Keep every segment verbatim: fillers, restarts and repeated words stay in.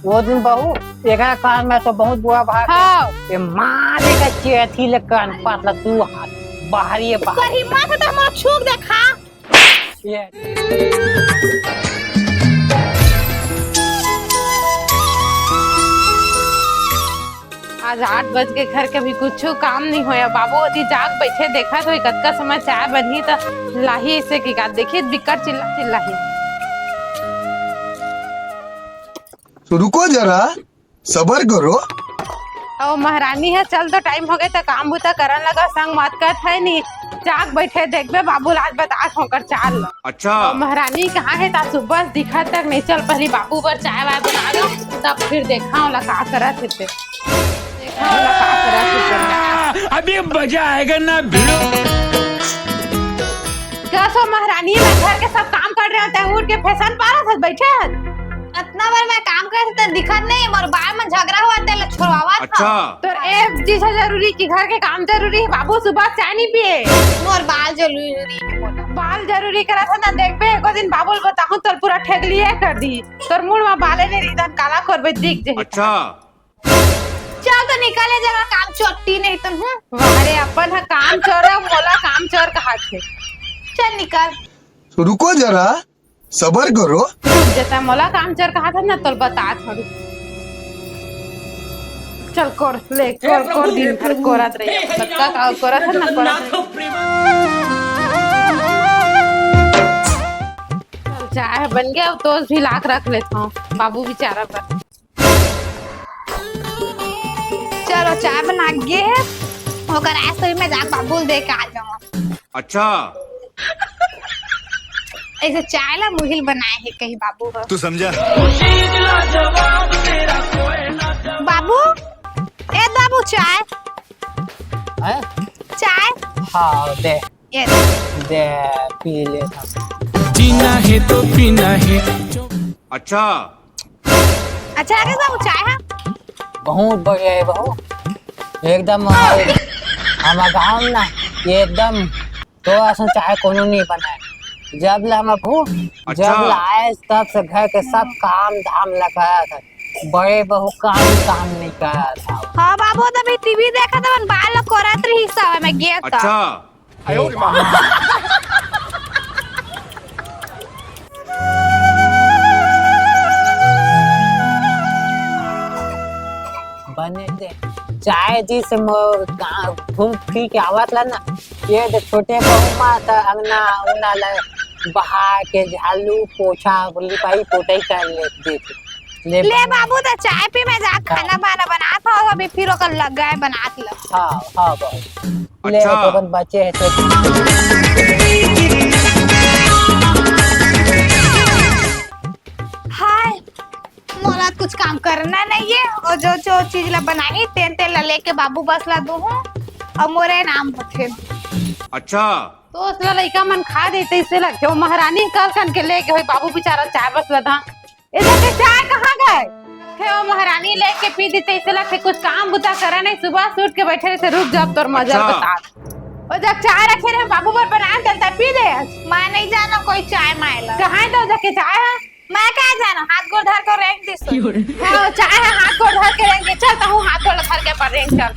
वो दिन बहू, एकरा कान में तो बहुत बुरा भाग हाँ। ये मार देगा चेथी ले कान पात ला तू हाथ बाहर ये बाहर। पर हिम्मत है तो हमारा छूक देखा। ये। आज आठ बज के घर के भी कुछ काम नहीं होया। बाबू ओती जाग बैठे देखत होई कतका समय चाय बनही त लाही से की का देखी बिकट चिल्ला चिल्लाही। तो रुको जरा, सबर करो। अउ महारानी है, चल तो टाइम हो गए त काम बुता करन लगा, संग मत करत है नी। जाग बैठे देखबे बाबू ला आज बतात हों ओकर चाल ला। अच्छा। अउ महारानी कहाँ है ता सुबह से दिखत तक नहीं। चल पहली बाबू बर चाय वाय बना दो, तब फिर देखा ओला का करत है ते। देखा ओला का करत है ते। अभी मजा आएगा ना भिड़ो। कस हो महारानी, मैं घर के सब काम कर रहे हो, तै उठ के फैशन पा रहा था, बैठे है। अतना बार मैं काम करे त दिखत नहीं, मोर बाल में झगड़ा हुआ, तेला छोड़वावत अच्छा। हव। तोर ए चीज ह जरूरी कि घर के काम जरूरी हे? बाबू सुबह चाय नहीं पिए। मोर बाल जरूरी हे मोला। बाल जरूरी करत हे ना, देखबे एको दिन बाबू ल बताहूं, तोर पूरा ठेगलिए कर दी। तोर मुड़ में बाले नहीं रही, काला करबे, दिख जाही। अच्छा। चल तो निकल, ए जगह काम चोट्टी नहीं तो हूं। वाह रे, अपन ह काम चोर हे, मोला काम चोर कहाथे। चल निकल। तो रुको जरा, सबर करो। रुक जा, तै मोला काम चोर कहाथस ना, तोला बतात हंव। चल कोर, ले कोर, कोर, दिन भर कोरत रही। कतका का कोरत हे ना, कोरत रही। चल, चाय बन गया, अब तो भी लाख रख लेता हूँ बाबू बेचारा पर। चलो, चाय बना गे हे, ओकर आइसक्रीम में जाके बाबू ल दे के आ जाओ। अच्छा। ऐसे चाय ला मुहिल बनाए हे कहीं बाबू हो। तू समझा? बाबू, ए बाबू, चाय। हैं? चाय। हाँ, दे। ये दे, पी ले। जीना है तो पीना है। अच्छा। अच्छा लगे बाबू चाय हा? बहुत बढ़िया हे बहू, एकदम हमर गांव ना, ये एकदम तो असन चाय कोनो नहीं बनाए। जब ले हम बहू, अच्छा। जब ले आए तब से घर के सब काम धाम लगा था, बड़े बहू काम काम नहीं करा था। हाँ बाबू, तभी टीवी देखा था, मन बाल कोरत रही सब में गे था। अच्छा। बने दे। चाय जी से घूम फिर के आवत ला ना, ये दे छोटे बहू मा त अंगना उंगना ला बहा के झालू पोछा लिपाई पोताई कर ले देथे। ले ले बाबू, त चाय पी, मैं जा खाना बाना बनात हव, अभी फिर ओकर लग गए बनात ल। हाँ, हाँ बाबू। ले अच्छा। अपन बचे हे तो। हाय, मोला कुछ काम करना नहीं है, और जो जो चीज ला बनाही तेन तेन ला लेके बाबू बस ला दूहूं, और मोरे नाम होथे। अच्छा। तो उसला लइका मन खा देते, इससे लगथे वो महारानी कल खन के लेके होई बाबू बेचारा चाय बस ला धा। ए जग के चाय कहाँ गए? थे वो महारानी लेके पी दी, तइसे लगथे कुछ काम बुता करे नहीं, सुबह से उठ के बैठे रहिथे, रुक जा तोर मजा अच्छा। बता। ओ जग चाय रखे रहे, बाबू बर बनाए चलता, पी दे। मैं नहीं जाना कोई चाय मायला। कहाँ है तो जग के चाय है? मैं क्या जाना, हाथ गोड़ धर के रेंग दिस। हाँ, चाय है, हाथ गोड़ धर के रेंग दे। चल, तो हूँ हाथ गोड़ धर के पर रेंग चल।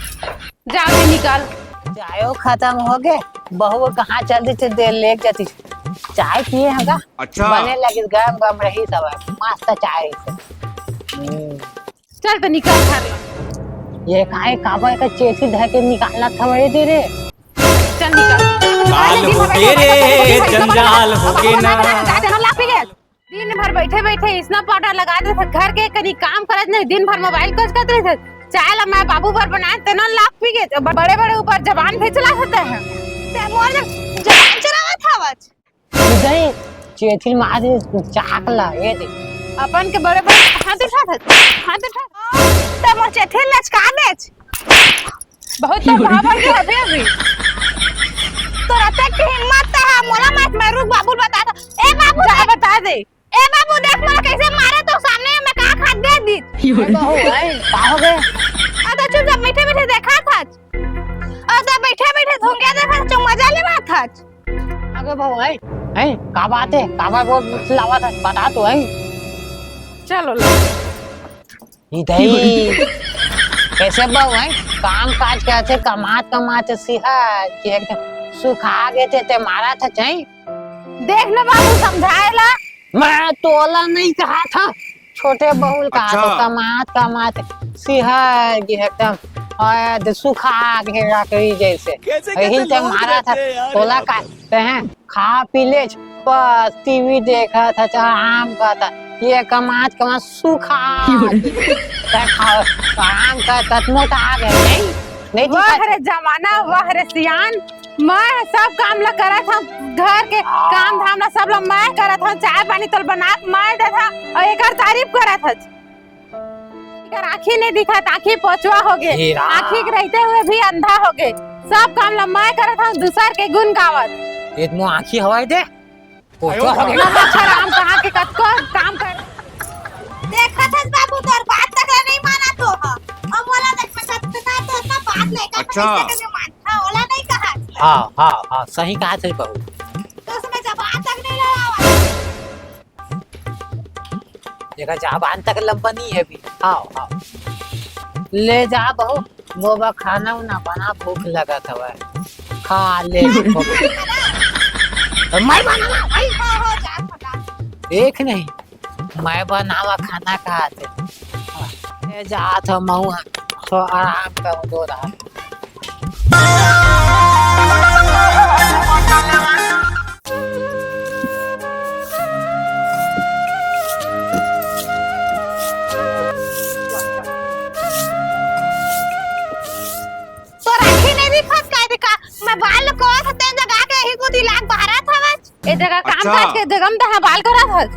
जाओ जी, निकाल। चायो खत्म हो गए, बहू कहाँ चल दी, चल दे लेके जाती। चाय पिए हम का? अच्छा। बने लगी गरम गरम रही सब, मस्त चाय से। हम्म। चल तो निकाल घर ला। ये काहे काबर का चेथी धर के निकालना था मेरे दे रे। चल निकाल। काल हो गे रे, जंजाल हो गे ना। जा, जा, जा, ला पी के। दिन भर बैठे बैठे इसना पाउडर लगा देथे, घर के कनी काम करत नहीं, दिन भर मोबाइल कोचकत रहिथे। चाय ला मैं बाबू बर बनाए, तेनो लाख पी के, ब-, बड़े बड़े ऊपर जबान भी चला सकते हैं। ते मोर जब जबान चलावत हवच। गई चेथिल मार दे, चाक ला, ये दे। अपन के बड़े बड़े हाथ उठा था, हाथ उठा। ते मोर चेथिल लचका देच। बहुत तो भाव के अभी अभी। तोर अतेक के हिम्मत त है, मोला मत, मैं रुक बाबू ल बता दो। ए बाबू, जा बता दे। ए बाबू, देख मोला कैसे मारे, तो सामने में का खात दे दी। ए बहू, ए, का हो गए? आ तो चुपचाप बैठे बैठे देखा था। आ तो बैठे बैठे धुंगिया देखा था, मजा लेवा था। अगे बहू, ए, ए, का बात है? काबर बोल लावा था, बता तो, ए। चलो लो। ई दई, कैसे बहू है? काम काज करथे, कमात कमात सिहा कि एकदम सुखा गे ते, ते मारा था चाही। देख न बाबू, समझाए ला। मैं तोला नहीं कहा था, छोटे बहू ल कहा अच्छा। था, कमात कमात सिहा गे एकदम, और सुखा गे लकड़ी जैसे। कैसे, यही कैसे ते लोग मारा था, रहते हैं यार तोला यहाँ का पे। ते हैं, खा पी ले, बस टीवी देखत हस, आराम करत हस। ये कमात कमात सुखा गे। ते खा, आराम करत हस, मोटा गे, नहीं? नहीं वाह जीता। रे जमाना, वाह रे सियान। मैं सब काम ला करत हूँ, घर के काम धाम ला सब ला मैं करत हूँ, चाय पानी तोल बना के मैं देत हूँ, और एकर तारीफ करत हस। एकर आँखी नहीं दिखत, आँखी पोचवा हो गे, हे राम। आँखी के रहते हुए भी अंधा हो गे, सब काम ला मैं करत हूँ, दूसर के गुण गावत। ये तो आँखी हवाई दे, पोचवा हो गे। ना मच्छर आम कहाँ के कतको काम कर। देखत हस बाबू, तोर बात तक ला नहीं माना तो ह। अब वाला देख, मैं कतना तो इतना बात लेकर अच्छा। कैसे कैसे मानता, ओला नहीं कहा। हाँ, हाँ, हाँ, सही कहा थे बहू। तो उसमें जबान तक नहीं लड़ावा। एकर जबान तक लंबा नहीं है अभी। हाँ, हाँ। ले जा बहू, मोर बर खाना उना बना, भूख लगत हवय। खा ले। मैं बनावा, भाई। हाँ, हाँ, जा, फटा। देख नहीं, मैं बनावा खाना खात हे। ले जात हूँ, महू तो आराम करूँ दो रात। तोर आँखी नहीं दिखत का? का मैं बाल कोत हते जगह के ही कुदी लाग बाहर आवत हवस। ए जगह काम अच्छा। काज के जगह में तहाँ बाल करत हस।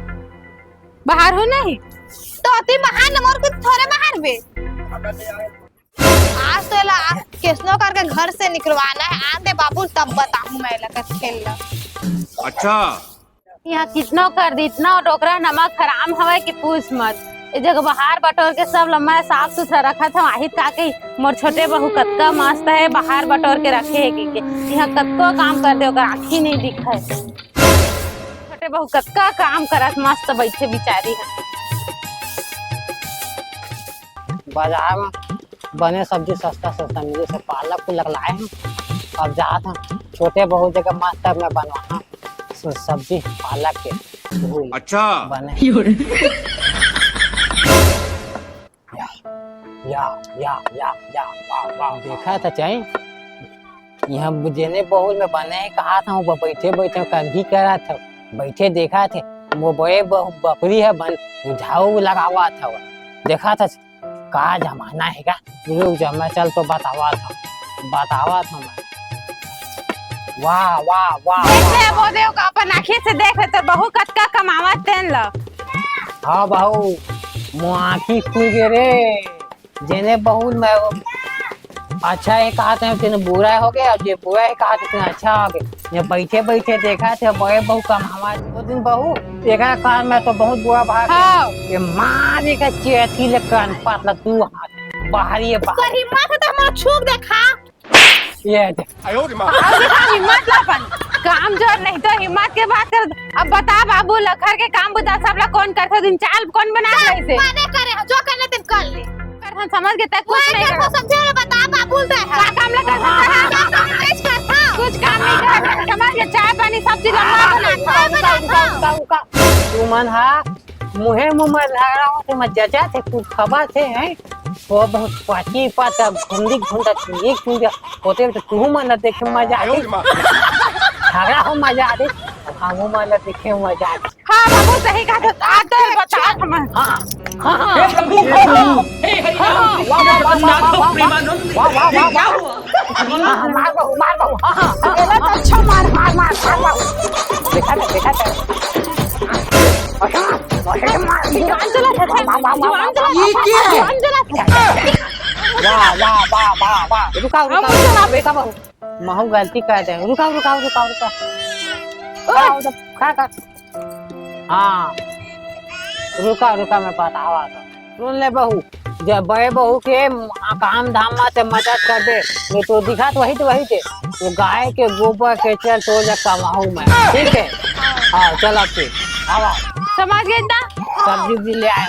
बाहर हो नहीं। तो अति महान मोर कुछ थोड़े बाहर बे। आज तो एला केसनो करके घर से निकलवाना है। आन दे बाबू, तब बताहूँ मैं एला का खेल ला। अच्छा। यहाँ कितनो कर दी, इतना डोकरा नमक हराम हवय कि पूछ मत। ए जगह बाहर बटोर के सब लम्बा साफ सुथरा रखत हव। आहित का कही, मोर छोटे बहू कतका मस्त है, बाहर बटोर के रखे है कि के। यहाँ कतको काम कर दे, ओकर आँखी नहीं दिखय। छोटे बहू कतका काम करत, मस्त बैठे बिचारी ह। बाजार में बने सब्जी सस्ता सस्ता मिले से पालक पुलक लाए हैं। अब जात हैं छोटे बहू जगह मस्त मैं बनवाना स-, सब्जी पालक के झोल अच्छा। बने। या, या, या, या, या, वाह, वाह, देखा था चाहे? यहाँ जेने बहू में बने है, कहा था वो बैठे बैठे कंघी करा था, बैठे देखा थे वो बड़े बहू बकरी है बन झाड़ू लगावा था, देखा था का जमाना है का? रुक जा, मैं चल तो बतावा था, बतावा था मैं। वाह, वाह, वाह, देख वाह, ले, वाह। वो देख, अपन आँखी से देख ले, तो बहू कतका कमावत तेन ल। हाँ बहू, मोर आँखी खुल गे रे। जेने बहू मैं अच्छा है कहा थे, तेने बुरा हो गया, और जे बुरा है कहा थे, तेने अच्छा हो गया। ये बैठे बैठे देखा थे, बड़े बहू कमावा। वो दिन बहू, एक कार में तो बहुत बुरा भाग हाँ। ये मारे का चेथी ले कान पात ला दू हाथ। बाहरी है, बाहर। तोर हिम्मत है तो हमारा छूक देखा। ये दे। आओ देखा हिम्मत ला अपन। काम जोर नहीं तो हिम्मत के बात कर। अब बता बाबू, लखर के काम बुता सब ला कौन करथे? दिन चाल कौन बना रहे से? माने करे हो, जो करने तेन कर ले। कर हम समझ के तक कुछ नहीं कर। समझे रे, बता बाबू दे। का काम ला कर सकता है? कुछ काम नहीं कर। समझ के चाय पानी सब चीज ला मैं बनाता हूँ। रुका, रुका, रुका, रुका। तू मन हा मुहे मुँह में लहरावत हे, मैं जजा थे, कुछ खबर थे, हैं? वो बहुत पाची पाता, घुंडी घुंडा, एक घुंडा, होते तो तू मन देखे मजा आते। झगड़ा हो मजा आते, हम मन देखे मजा आते। हाँ, बाबू सही कहा था, आते हैं, बता हम। हाँ, हाँ, हाँ। हे प्रभु, हे प्रभु, हे हरि राम, वाह, वाह, वाह, वाह, वाह, वाह, वाह, वाह, वाह, वाह, वाह, वाह। क्या हुआ? हाँ, हाँ, मार बहू, मार बहू, हाँ, हाँ, हाँ, हाँ। अच्छा मार, मार, मार, मार बहू। देखा था, देखा था। अच्छा, अच्छा, मार। जुबान चला था, जुबान चला था। ये क्या है? जुबान चला था। वाह, वाह, वाह, वाह, वाह। रुका, रुका, हम रुका, चला। रुका बहू। महू गलती कर दे। रुका, रुका, रुका, रुका। ओए। खा, खा, खा। हाँ, रुका, रुका, मैं बतावा तो। सुन ले बहू, जब बड़े बहू के काम धाम में से मदद कर दे, नहीं तो दिखा तो वही तो वही थे। वो गाय के गोबर के चल तो जा कमाऊ मैं, ठीक है? हाँ, चल अब ठीक, आवा। समझ गए ना? सब्जी उब्जी ले आए।